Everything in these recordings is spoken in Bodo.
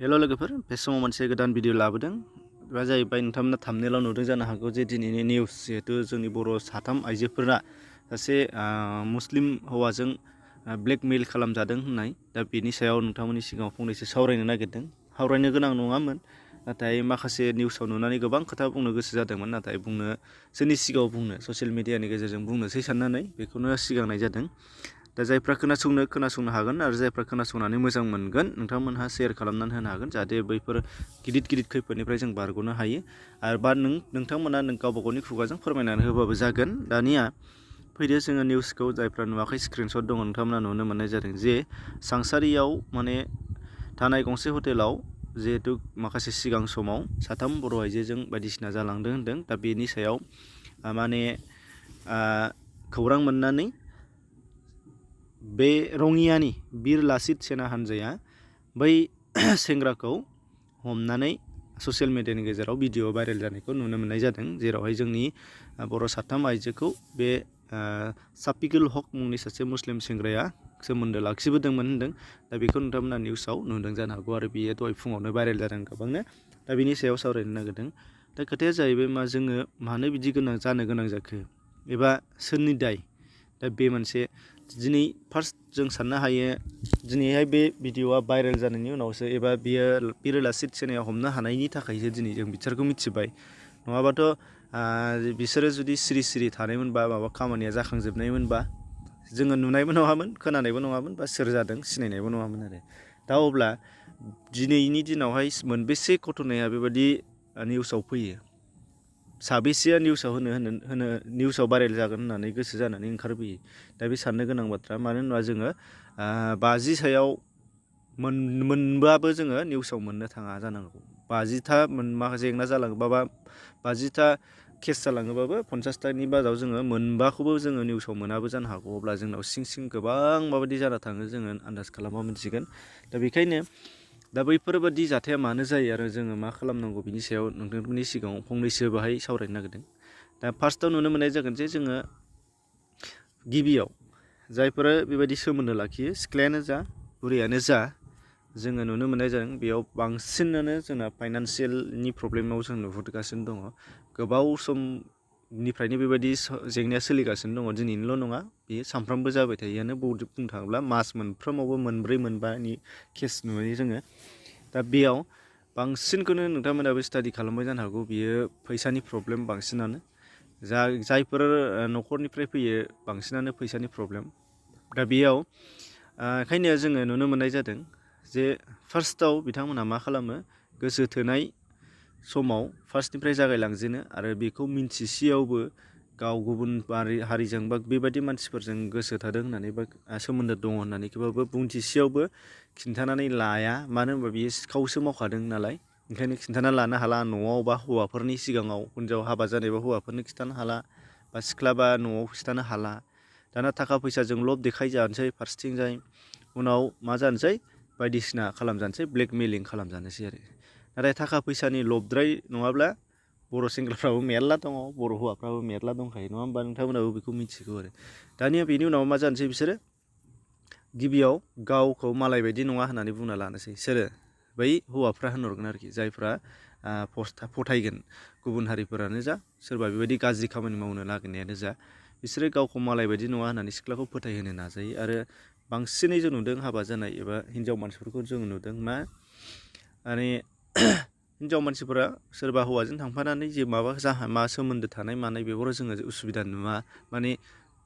हेल' लोगोफोर बे समाव मोनसे गोदान भिडिअ लाबोदों बा जाहैबाय नोंथांमोना थाम्बनेलाव नुदों जानो हागौ जे दिनैनि निउस जिहेतु जोंनि बर' साथाम आइजोफोरा सासे मुस्लिम हौवाजों ब्लेकमेल खालामजादों होननाय दा बेनि सायाव नोंथांमोननि सिगाङाव फंनैसो सावरायनो नागिरदों सावरायनो गोनां नङामोन नाथाय माखासे निउसाव नुनानै गोबां खोथा बुंनो गोसो जादोंमोन नाथाय सोरनि सिगाङाव बुंनो ससियेल मिडियानि गेजेरजों बुंनोसै साननानै बेखौनो सिगांनाय जादों दा जायफ्रा खोनासंनो हागोन आरो जायफ्रा खोनासंनानै मोजां मोनगोन नोंथांमोनहा शेयार खालामनानै होनो हागोन जाहाथे बैफोर गिदिर खैफोदनिफ्राय जों बारग'नो हायो आरो बा नोंथांमोना गावबा गावनि खुगाजों फोरमायनानै होबाबो जागोन दानिया फैदो जोङो निउसखौ जायफ्रा नुवाखै स्क्रिनशट दङ नोंथांमोना नुनो मोननाय जादों जे सांसारियाव माने थानाय गंसे हटेलाव जिहेतु माखासे सिगां समाव साथाम बर' आइजोजों बायदिसिना जालांदों होनदों दा बेनि सायाव माने खौरां मोननानै बे रङियानि बिर लासित सेना हान्जाया बै सेंग्राखौ हमनानै ससियेल मिडियानि गेजेराव भिडिअ भाइरेल जानायखौ नुनो मोननाय जादों जेरावहाय जोंनि बर' साथाम आइजोखौ बे साफिकुल हक मुंनि सासे मुस्लिम सेंग्राया सोमोन्दो लाखिबोदोंमोन होनदों दा बेखौ नोंथांमोना निउसाव नुदों जानो हागौ आरो बेयो दहाय फुङावनो भाइरेल जादों गोबांनो दा बेनि सायाव सावरायनो नागिरदों दा खोथाया जाहैबाय मा जोङो मानो बिदि जानो गोनां जाखो एबा सोरनि दाय दा बे मोनसे दिनै फार्स्ट जों साननो हायो दिनैहाय बे भिडिअआ भाइरेल जानायनि उनावसो एबा बियो बिर लासित सेनायाव हमनो हानायनि थाखायसो दिनै जों बिसोरखौ मिथिबाय नङाबाथ' बिसोरो जुदि सिरि थानायमोनबा माबा खामानिया जाखांजोबनायमोनबा जोङो नुनायबो नङामोन खोनानायबो नङामोन बा सोर जादों सिनायनायबो नङामोन आरो दा अब्ला दिनैनि दिनावहाय मोनबेसे घटनाया बेबायदि निउसाव फैयो साबेसेया निउसाव निउसाव भाइरेल जागोन होननानै गोसो जानानै ओंखारबोयो दा बे साननो गोनां बाथ्रा मानो होनबा जोङो 50 सायाव मोनबाबो जोङो निउसाव मोननो थाङा जानांगौ 50था माखासे जेंना जालाङोबाबा 50था केस जालाङोबाबो 50थानि बादाव जोङो मोनबाखौबो जोङो निउसाव मोनाबो जानो हागौ अब्ला जोंनाव सिं गोबां माबायदि जाना थाङो जोङो आन्दाज खालामबा मोनसिगोन दा बेखायनो दा बैफोरबादि जाथाया मानो जायो आरो जोङो मा खालामनांगौ बिनि सायाव नोंथांमोननि सिगाङाव फंनैसो बाहाय सावरायनो नागिरदों दा फार्स्टआव नुनो मोननाय जागोन जे जोङो गिबियाव जायफोरा बेबायदि सोमोन्दो लाखियो सिख्लायानो जा बुरैयानो जा जोङो नुनो मोननाय जादों बेयाव बांसिनानो जोंना फाइनान्सियेलनि प्रब्लेमाव जों नुहुरगासिनो दङ गोबाव समनिफ्रायनो बेबायदि जेंनाया सोलिगासिनो दङ दिनैनिल' नङा बेयो सानफ्रामबो जाबाय थायोआनो बुंनो थाङोब्ला मास मोनफ्रोमावबो मोनब्रै मोनबानि केस नुयो जोङो दा बेयाव बांसिनखौनो नोंथांमोनाबो स्टाडि खालामबाय जानो हागौ बियो फैसानि प्रब्लेम बांसिनानो जायफोर न'खरनिफ्राय फैयो बांसिनानो फैसानि प्रब्लेम दा बेयाव ओंखायनो जोङो नुनो मोननाय जादों जे फार्स्टआव बिथांमोनहा मा खालामो गोसो थोनाय समाव फार्स्टनिफ्राय जागायलांजेनो आरो बेखौ मिन्थिसेयावबो गाव गुबुन हारिजों बा बेबायदि मानसिफोरजों गोसो थादों होननानै बा सोमोन्दो दङ होननानैबाबो बुंथिसेयावबो खिन्थानानै लाया मानो होनबा बियो सिखावसो मावखादों नालाय ओंखायनो खिन्थाना लानो हाला न'आव बा हौवाफोरनि सिगाङाव हिन्जाव हाबा जानायबा हौवाफोरनो खिन्थानो हाला बा सिख्लाबा न'आव खिन्थानो हाला दाना थाखा फैसाजों लब देखायजानोसै फारसेथिंजाय उनाव मा जानोसै बायदिसिना खालामजानोसै ब्लेकमेलिं खालामजानोसै आरो नाथाय थाखा फैसानि लबद्राय नङाब्ला बर' सेंग्राफ्राबो मेरला दङ बर' हौवाफ्राबो मेरला दंखायो नङा होमबा नोंथांमोनाबो बेखौ मिथिगौ आरो दानिया बेनि उनाव मा जानोसै बिसोरो गिबियाव गावखौ मालाय बायदि नङा होननानै बुंना लानोसै सोरो बै हौवाफ्रा होनहरगोन आरोखि जायफ्रा फोथायगोन गुबुन हारिफोरानो जा सोरबा बेबायदि गाज्रि खामानि मावनो नागिरनायानो जा बिसोरो गावखौ मालाय बायदि नङा होननानै सिख्लाखौ फोथायहोनो नाजायो आरो बांसिनै जों नुदों हाबा जानाय एबा हिन्जाव मानसिफोरखौ जों नुदों माने हिन्जाव मानसिफोरा सोरबा हौवाजों थांफानानै जे मा सोमोन्दो थानाय मानाय बेफोराव जोङो उसुबिदा नुवा माने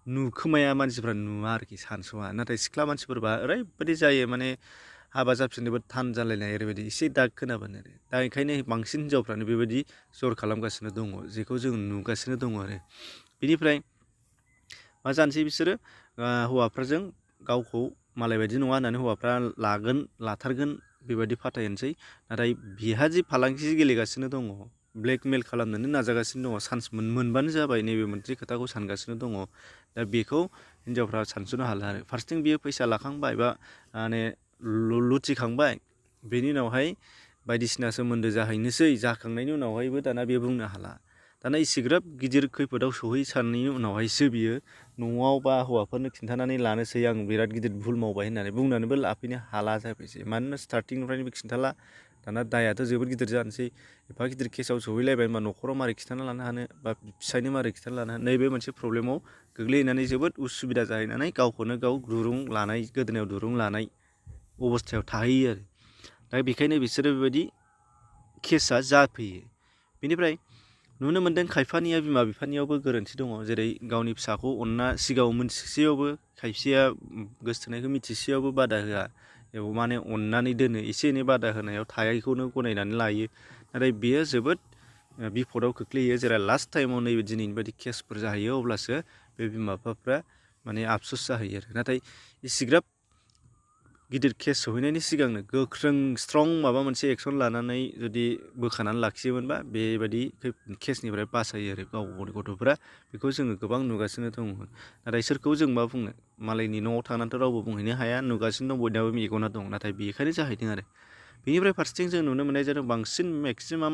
नुखोमाया मानसिफ्रा नुवा आरोखि सानस'वा नाथाय सिख्ला मानसिफोरबा ओरैबायदि जायो माने हाबा जाफिननोबो थान जालायनाय ओरैबायदि एसे दाग खोनाबानो आरो दा ओंखायनो बांसिन हिन्जावफ्रानो बेबायदि जर खालामगासिनो दङ जेखौ जों नुगासिनो दङ आरो बेनिफ्राय मा जानोसै बिसोरो हौवाफोरजों गावखौ मालाय बायदि नङा होननानै हौवाफ्रा लाथारगोन बेबायदि फाथायनोसै नाथाय बिहा जि फालांगि गेलेगासिनो दङ ब्लेकमेल खालामनोनो नाजागासिनो दङ चान्स मोनबानो जाबाय नैबे मोनसे खोथाखौ सानगासिनो दङ दा बेखौ हिन्जावफ्रा सानस'नो हाला आरो फारसेथिं बियो फैसा लाखांबाय बा माने लुथिखांबाय बेनि उनावहाय बायदिसिना सोमोन्दो जाखांनायनि उनावहायबो दाना बे बुंनो हाला दाना इसिग्राब गिदिर खैफोदाव सहैसारनायनि उनावहायसो बियो न'आव बा हौवाफोरनो खिन्थानानै लानोसै आं बिराद गिदिर भुल मावबाय होननानै बुंनानैबो लाफैनो हाला जाबायसै मानोना स्टार्टिंनिफ्रायनो खिन्थाला दाना दायाथ' जोबोद गिदिर जानोसै एफा गिदिर केसाव सहैलायबाय होनबा न'खराव मारै खिथाना लानो हानो बा फिसायनो मारै खिथाना लानो हानो नैबे मोनसे प्रब्लेमाव गोग्लैहैनानै जोबोद उसुबिदा जाहैनानै गावखौनो गाव दुरुं लानाय गोदोनायाव दुरुं लानाय अबस्थायाव थाहैयो आरो दा बेखायनो बिसोरो बेबायदि केसा जाफैयो। बेनिफ्राय नुनो मोन्दों खायफानिया बिमा बिफानियावबो गोरोन्थि दङ जेरै गावनि फिसाखौ अनना सिगाङाव मोनथिसेयावबो खायसेया गोसथोनायखौ मिथिसेयावबो बादा होआ माने अननानै दोनो एसे एनै बादा होनायाव थायैखौनो गनायनानै लायो नाथाय बेयो जोबोद बिपदाव खोख्लैयो जेरै लास्ट टाइमाव नैबे दिनैनि बायदि केसफोर जाहैयो अब्लासो बे बिमा बिफाफ्रा माने आफसुस जाहैयो आरो नाथाय इसिग्राब गिदिर केस सहैनायनि सिगांनो गोख्रों स्ट्रं माबा मोनसे एक्सन लानानै जुदि बोखानानै लाखियोमोनबा बेबायदि केसनिफ्राय बासायो आरो गाव गावनि गथ'फोरा बेखौ जोङो गोबां नुगासिनो दङ नाथाय सोरखौ जों मा बुंनो मालायनि न'आव थांनानैथ' रावबो बुंहैनो हाया नुगासिनो दं बयनाबो मेगना दं नाथाय बेखायनो जाहैदों आरो बेनिफ्राय फारसेथिं जों नुनो मोननाय जादों बांसिन मेक्सिमाम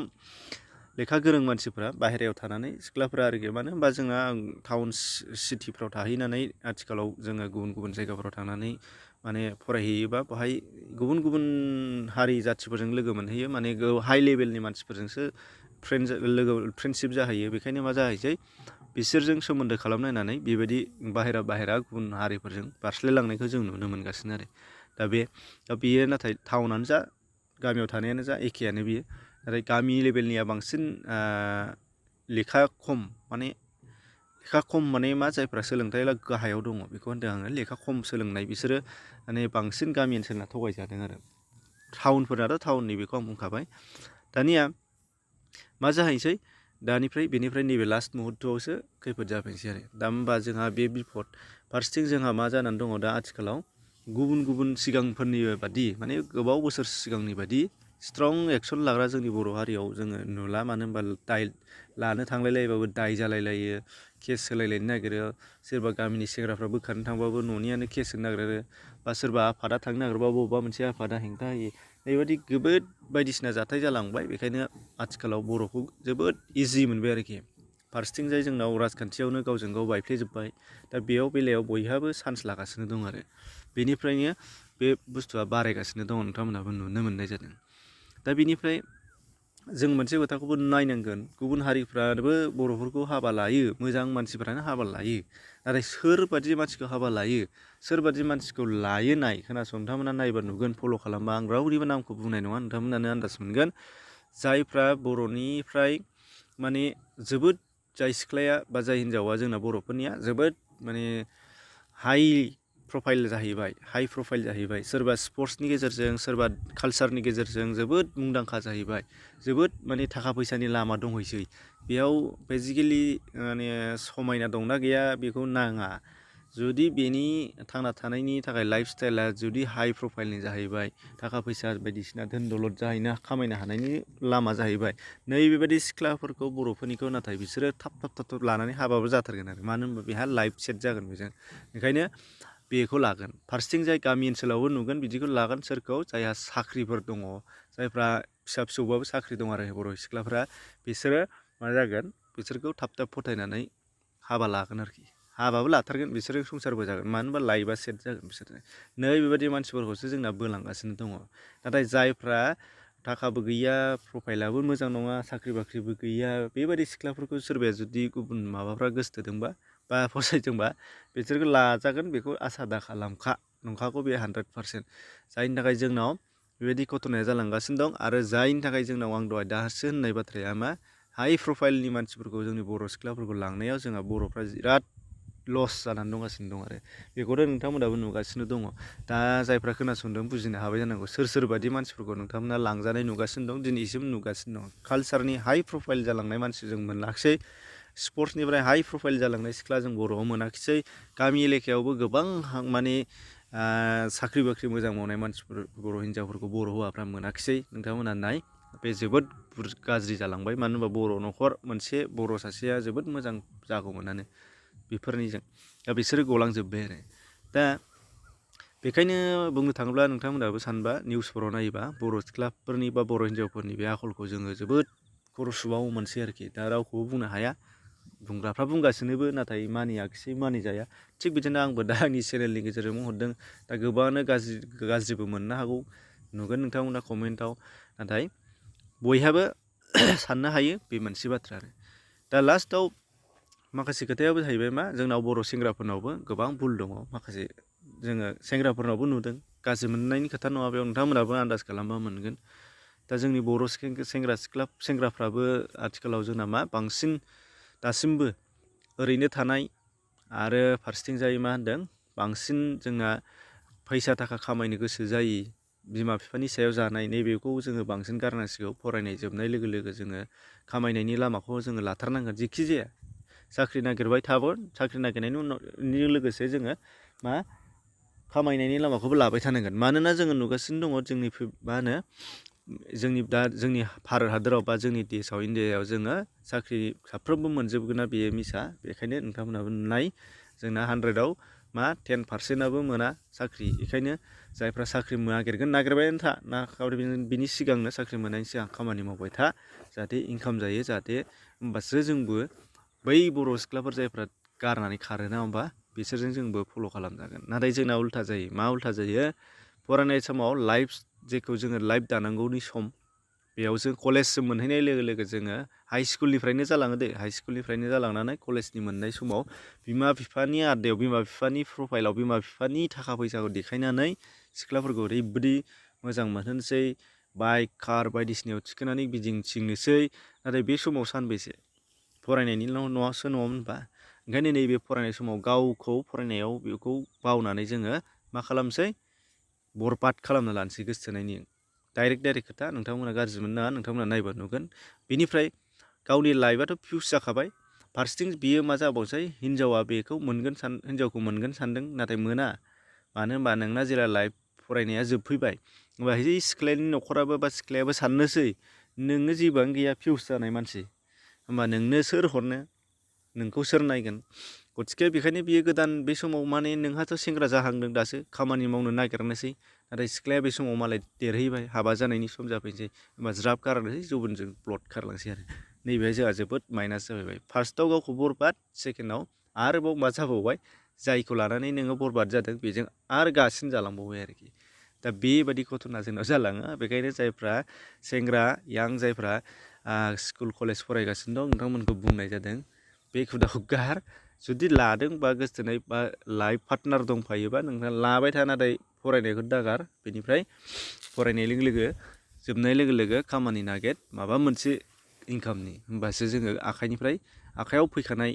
लेखा गोरों मानसिफ्रा बाहेरायाव थानानै सिख्लाफ्रा आरोखि मानो होनबा जोंहा टाउन सिटिफ्राव थाहैनानै आथिखालाव जोङो गुबुन गुबुन जायगाफ्राव थांनानै माने फरायहैयोबा बेहाय गुबुन गुबुन हारि जाथिफोरजों लोगो मोनहैयो माने हाइ लेभेलनि मानसिफोरजोंसो फ्रेन्डशिप जाहैयो बेखायनो मा जाहैसै बिसोरजों सोमोन्दो खालामलायनानै बेबायदि बाहेरा गुबुन हारिफोरजों बारस्लायलांनायखौ जों नुनो मोनगासिनो आरो दा बेयो नाथाय टाउनानो जा गामियाव थानायानो जा एखेयानो बियो नाथाय गामि लेभेलनिया बांसिन लेखा खम माने मा जायफ्रा सोलोंथाइ गाहायाव दङ बेखौ होनदों आङो लेखा खम सोलोंनाय बिसोरो माने बांसिन गामि ओनसोलना थगायजादों आरो टाउनफोरनाथ' टाउननि बेखौ आं बुंखाबाय दानिया मा जाहैसै बेनिफ्राय नैबे लास्ट मुहुर्तआवसो खैफोद जाफैनोसै आरो दा होमबा जोंहा बे बिपद फारसेथिं जोंहा मा जानानै दङ दा आथिखालाव गुबुन सिगांफोरनि बादि माने गोबाव बोसोर सिगांनि बादि स्ट्रं एक्सन लाग्रा जोंनि बर' हारियाव जोङो नुला मानो होनबा लानो थांलायलायोबाबो दाय जालायलायो केस होलायलायनो नागिरो सोरबा गामिनि सेंग्राफ्रा बोखारनो थांबाबो न'नियानो केस होनो नागिरो बा सोरबा आफादा थांनो नागिरबाबो बबेबा मोनसे आफादा हेंथा होयो बेबायदि जोबोद बायदिसिना जाथाय जालांबाय बेखायनो आथिखालाव बर'खौ जोबोद इजि मोनबाय आरोखि फारसेथिंजाय जोंनाव राजखान्थियावनो गावजों गाव बायफ्लेजोब्बाय दा बेलायाव बयहाबो चान्स लागासिनो दं आरो बेनिफ्रायनो बे बुस्थुआ बारायगासिनो दङ नोंथांमोनहाबो नुनो मोननाय जादों दा बेनिफ्राय जों मोनसे खोथाखौबो नायनांगोन गुबुन हारिफ्राबो बर'फोरखौ हाबा लायो मोजां मानसिफ्रानो हाबा लायो नाथाय सोरबादि मानसिखौ हाबा लायो सोरबादि मानसिखौ लायो नोंथांमोना नायबा नुगोन फल' खालामबा आं रावनिबो नामखौ बुंनाय नङा नोंथांमोनानो आन्दाज मोनगोन जायफ्रा बर'निफ्राय माने जोबोद जाय सिख्लाया बा जाय हिन्जावा जोंना बर'फोरनिया जोबोद माने हाइ प्रफाइल जाहैबाय सोरबा स्पर्ट्सनि गेजेरजों सोरबा कालसारनि गेजेरजों जोबोद मुंदांखा जाहैबाय जोबोद माने थाखा फैसानि लामा दंहैसै बेयाव बेसिकेलि माने समायना दंना गैया बेखौ नाङा जुदि बेनि थांना थानायनि थाखाय लाइफ स्टाइला जुदि हाइ प्रफाइलनि जाहैबाय थाखा फैसा बायदिसिना धोन दौलद खामायनो हानायनि लामा जाहैबाय नैबेबायदि सिख्लाफोरखौ बर'फोरनिखौ नाथाय बिसोरो थाब लानानै हाबाबो जाथारगोन आरो मानो होनबा बेहा लाइफ सेट जागोन बेजों ओंखायनो बेखौ लागोन फारसेथिं जाय गामि ओनसोलावबो नुगोन बिदिखौ लागोन सोरखौ जायहा साख्रिफोर दङ जायफ्रा फिसा फिसौबाबो साख्रि दं आरो बर' सिख्लाफ्रा बिसोरो मा जागोन बिसोरखौ थाब फोथायनानै हाबा लागोन आरोखि हाबाबो लाथारगोन बिसोरो संसारबो जागोन मानो होनबा लाइफआ सेट जागोन बिसोरो बेबायदि मानसिफोरखौसो जोंना बोलांगासिनो दङ नाथाय जायफ्रा थाखाबो गैया प्रफाइलाबो मोजां नङा साख्रि बाख्रिबो गैया बेबायदि सिख्लाफोरखौ सोरबाया जुदि गुबुन माबाफ्रा गोसथोदोंबा बा फसायदोंबा बिसोरखौ लाजागोन बेखौ आसा दा खालामखा नंखागौ बे 100% जायनि थाखाय जोंनाव बेबायदि घटनाया जालांगासिनो दं आरो जायनि थाखाय जोंनाव आं दहाय दासो होननाय बाथ्राया मा हाइ प्रफाइलनि मानसिफोरखौ जोंनि बर' सिख्लाफोरखौ लांनायाव जोंहा बर'फ्रा बिराद लस जानानै दंगासिनो दं आरो बेखौथ' नोंथांमोनाबो नुगासिनो दङ दा जायफ्रा खोनासंदों बुजिनो हाबाय जानांगौ सोरबादि मानसिफोरखौ नोंथांमोना लांजानाय नुगासिनो दं दिनैसिम नुगासिनो दं कालसारनि हाइ प्रफाइल जालांनाय मानसि जों मोनाखिसै स्पर्ट्सनिफ्राय हाइ प्रफाइल जालांनाय सिख्ला जों बर'आव मोनाखिसै गामि एलेकायावबो गोबां माने साख्रि बाख्रि मोजां मावनाय मानसिफोर बर' हिन्जावफोरखौ बर' हौवाफ्रा मोनाखिसै नोंथांमोना नाय बे जोबोद गाज्रि जालांबाय मानो होनबा बर' न'खर मोनसे बर' सासेया जोबोद मोजां जागौमोनानो बेफोरनिजों दा बिसोरो गलांजोब्बाय आरो दा बेखायनो बुंनो थाङोब्ला नोंथांमोनाबो सानबा निउसफोराव नायोबा बर' सिख्लाफोरनि बा बर' हिन्जावफोरनि बे आखलखौ जोङो जोबोद खर' सुबाव मोनसै आरोखि दा रावखौबो बुंनो हाया बुंग्राफ्रा बुंगासिनोबो नाथाय मानिजाया थिग बिदिनो आंबो दा आंनि चेनेलनि गेजेरजों बुंहरदों दा गोबाङानो गाज्रिबो मोननो हागौ नुगोन नोंथांमोना कमेन्टआव। नाथाय बयहाबो साननो हायो बे मोनसे बाथ्रा आरो। दा लास्टआव माखासे खोथायाबो जाहैबाय मा जोंनाव बर' सेंग्राफोरनावबो गोबां भुल दङ। माखासे जोङो सेंग्राफोरनावबो नुदों, गाज्रि मोननायनि खोथा नङा बेयाव, नोंथांमोनाबो आन्दाज खालामबा मोनगोन। दा जोंनि बर' सेंग्राफ्राबो आथिखालाव जोंना मा बांसिन दासिमबो ओरैनो थानाय आरो फारसेथिं जाय मा होनदों बांसिन जोंना फैसा थाखा खामायनो गोसो जायि, बिमा बिफानि सायाव जानाय, नैबेखौ जोङो बांसिन गारनांसिगौ। फरायनाय जोबनाय लोगो लोगो जोङो खामायनायनि लामाखौ जोङो लाथारनांगोन जेखि जाया। साख्रि नागिरबाय थागोन, साख्रि नागिरनायनि उनावनि लोगोसे जोङो मा खामायनायनि लामाखौबो लाबाय थानांगोन। मानोना जोङो नुगासिनो दङ जोंनि भारत हादराव बा जोंनि देशआव इण्डियायाव जोङो साख्रि साफ्रोमबो मोनजोबगोन ना बेयो मिसा। बेखायनो नोंथांमोनाबो नुनाय जोंना 100आव मा 10%आबो मोना साख्रि। बेखायनो जायफ्रा साख्रि नागिरबायानो था ना बिनि सिगांनो साख्रि मोननायनि सिगां खामानि मावबाय था, जाहाथे इनकाम जायो, जाहाथे होमबासो जोंबो बै बर' सिख्लाफोर जायफ्रा गारनानै खारोना होमबा बिसोरजों जोंबो फल' खालामजागोन। नाथाय जोंना उल्था जायो। मा उल्था जायो? फरायनाय समाव जेखौ जोङो लाइफ दानांगौनि सम, बेयाव जों कलेजसिम मोनहैनाय लोगो लोगो जोङो हाइ स्कुलनिफ्रायनो जालाङो दे, हाइ स्कुलनिफ्रायनो जालांनानै कलेजनि मोननाय समाव बिमा बिफानि आदायाव, बिमा बिफानि प्रफाइलाव, बिमा बिफानि थाखा फैसाखौ देखायनानै सिख्लाफोरखौ ओरैबायदि मोजां मोनहोनोसै, बाइक कार बायदिसिनायाव थिखोनानै गिदिंथिंनोसै। नाथाय बे समाव सानबेसे फरायनायनिल' नङासो नङामोन होनबा? ओंखायनो नैबे फरायनाय समाव गावखौ फरायनायाव बेखौ बावनानै जोङो मा खालामसै? बरबाद खालामना लानोसै गोसोथोनायनि। डाइरेक्ट खोथा, नोंथांमोना गाज्रि मोननो नाङा, नोंथांमोना नायबा नुगोन। बेनिफ्राय गावनि लाइफआथ' फिउस जाखाबाय, फारसेथिं बियो मा जाबावसै? हिनजावखौ मोनगोन सानदों, नाथाय मोना। मानो होनबा नोंना जेला लाइफ फरायनाया जोबफैबाय, होमबा बै सिख्लानि न'खराबो बा सिख्लायाबो साननोसै नोङो जेबोआनो गैया, फिउस जानाय मानसि, होमबा नोंनो सोर हरनो, नोंखौ सोर नायगोन? गथिखे बेखायनो बियो गोदान बे समाव माने नोंहाथ' सेंग्रा जाहांदों दासो, खामानि मावनो नागिरनोसै। नाथाय सिख्लाया बे समाव मालाय देरहैबाय, हाबा जानायनि सम जाफैनोसै, होमबा ज्राब गारनोसै, गुबुनजों ब्लड खारलांसै आरो। नैबेहाय जोंहा जोबोद माइनास जाहैबाय। फार्स्टआव गावखौ बरबाद, सेकेन्डआव आरोबाव मा जाबावबाय? जायखौ लानानै नोङो बरबाद जादों बेजों आरो गासिन जालांबावबाय आरोखि। दा बेबायदि घटना जोंनाव जालाङो। बेखायनो जायफ्रा सेंग्रा जायफ्रा स्कुल कलेज फरायगासिनो दं, नोंथांमोनखौ बुंनाय जादों बे हुदाखौ गार। जुदि लादों बा गोसथोनाय बा लाइफ पार्टनार दंफायोबा नोंथाङा लाबाय था, नाथाय फरायनायखौ दागार। बेनिफ्राय फरायनाय लोगो लोगो, जोबनाय लोगो लोगो खामानि नागिर माबा मोनसे इनकामनि, होमबासो जोङो आखायाव फैखानाय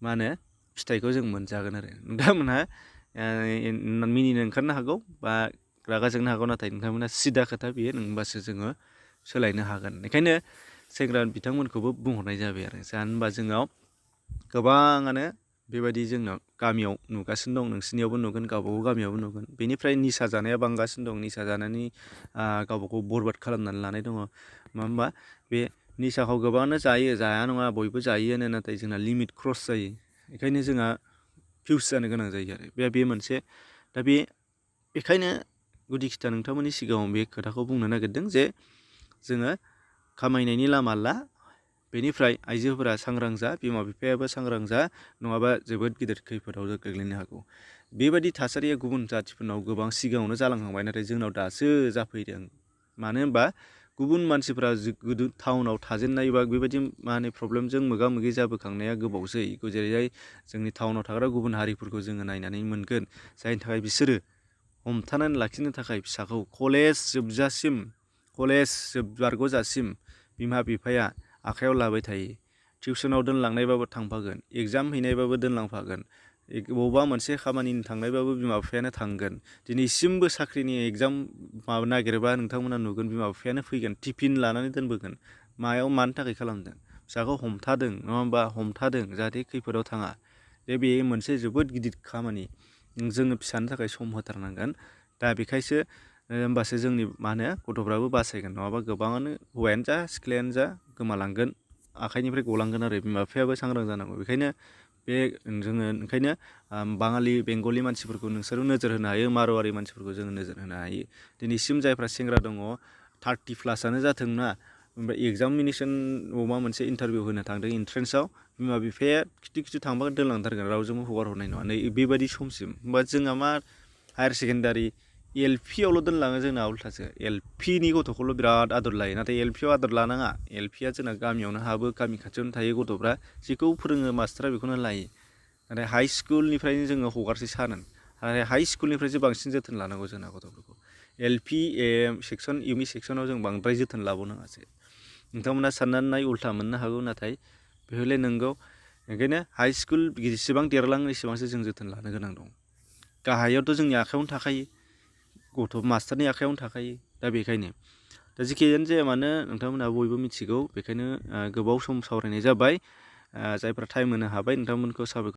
मा होनो फिथाइखौ जों मोनजागोन आरो। नोंथांमोनहा मिनिनो ओंखारनो हागौ बा रागा जोंनो हागौ, नाथाय नोंथांमोना सिदा खोथा बेयो, होमबासो जोङो सोलायनो हागोन। बेखायनो सेंग्रा बिथांमोनखौबो बुंहरनाय जाबाय आरो। मानो होनबा जोंनाव गोबाङानो बेबायदि जोंनाव गामियाव नुगासिनो दं, नोंसिनियावबो नुगोन, गावबागाव गामियावबो नुगोन। बेनिफ्राय निसा जानाया बांगासिनो दं, निसा जानानै गावबागाव बरबाद खालामनानै लानाय दङ। मा होनबा बे निसाखौ गोबाङानो जाया नङा, बयबो जायोआनो, नाथाय जोंना लिमिट क्रस जायो। बेखायनो जोंहा फिउस जानो गोनां जायो आरो। बे मोनसे। दा बेखायनो गुदि खिथा नोंथांमोननि सिगाङाव बे खोथाखौ बुंनो नागिरदों जे जोङो खामायनायनि लामा ला, बेनिफ्राय आइजोफोरा सांग्रां जा, बिमा बिफायाबो सांग्रां जा, नङाबा जोबोद गिदिर खैफोदाव गोग्लैनो हागौ। बेबायदि थासारिया गुबुन जाथिफोरनाव गोबां सिगाङावनो जालांखांबाय, नाथाय जोंनाव दासो जाफैदों। मानो होनबा गुबुन मानसिफोरा गोदो टाउनाव थाजेननाय बा बेबायदि मा होनो प्रब्लेमजों मोगा मोगि जाबोखांनाया गोबावसै। जेरैहाय जोंनि टाउनाव थाग्रा गुबुन हारिफोरखौ जोङो नायनानै मोनगोन, जायनि थाखाय बिसोरो हमथानानै लाखिनो थाखाय फिसाखौ कलेज बारग'जासिम बिमा बिफाया आखायाव लाबाय थायो। टिउसनाव दोनलांनायबाबो थांफागोन, एगजाम हैनायबाबो दोनलांफागोन, बबेबा मोनसे खामानिनि थांनायबाबो बिमा बिफायानो थांगोन। दिनैसिमबो साख्रिनि एगजाम नागिरोबा नोंथांमोना नुगोन बिमा बिफायानो फैगोन, टिफिन लानानै दोनबोगोन। मानो थाखाय खालामदों? फिसाखौ हमथादों, नङा होमबा? हमथादों जाहाथे खैफोदाव थाङा। बे मोनसे जोबोद गिदिर खामानि, जोङो फिसानि थाखाय सम होथारनांगोन। दा बेखायसो होमबासो जोंनि मा होनो गथ'फ्राबो बासायगोन, नङाबा गोबाङानो हौवायानो जा सिख्लायानो जा गोमालांगोन, आखाइनिफ्राय गलांगोन आरो। बिमा बिफायाबो सांग्रां जानांगौ। बेखायनो ओंखायनो बाङालि बेंगलि मानसिफोरखौ नोंसोरो नोजोर होनो हायो, मारवारि मानसिफोरखौ जोङो नोजोर होनो हायो। दिनैसिम जायफ्रा सेंग्रा दङ 30+ जाथों ना, ओमफ्राय एगजामिनेसन बबेबा मोनसे इन्टारभिउ होनो थांदों इन्ट्रेन्सआव, बिमा बिफाया खिथु थांबा दोनलांथारगोन, रावजोंबो हगार हरनाय नङा। नै बेबायदि समसिम होमबा जोंहा मा हायार सेकेन्डारि एलपियावल' दोनलाङो जोंना उल्थासो एलपिनि गथ'खौल' बिराद आदर लायो नाथाय एलपियाव आदर लानाङा एलपिया जोंना गामियावनो हाबो गामि खाथियावनो थायो गथ'फ्रा जेखौ फोरोङो मास्टारा बेखौनो लायो नाथाय हाइ स्कुलनिफ्रायनो जोङो हगारसै सानो आरो हाइ स्कुलनिफ्रायसो बांसिन जोथोन लानांगौ जोंना गथ'फोरखौ एलपि सेक्सन इउमि सेक्सनाव जों बांद्राय जोथोन लाबावनाङासो नोंथांमोना साननानै नाय उल्था मोननो हागौ नाथाय बेहले नंगौ ओंखायनो हाइ स्कुल जेसेबां देरलाङो एसेबांसो जों जोथोन लानो गोनां दं गाहायावथ' जोंनि आखायावनो थाखायो गथ' मास्टारनि आखायावनो थाखायो दा बेखायनो दा जेखियानो जाया मानो नोंथांमोनहा बयबो मिथिगौ बेखायनो गोबाव सम सावरायनाय जाबाय जायफ्रा टाइम होनो हाबाय नोंथांमोनखौ साबायखर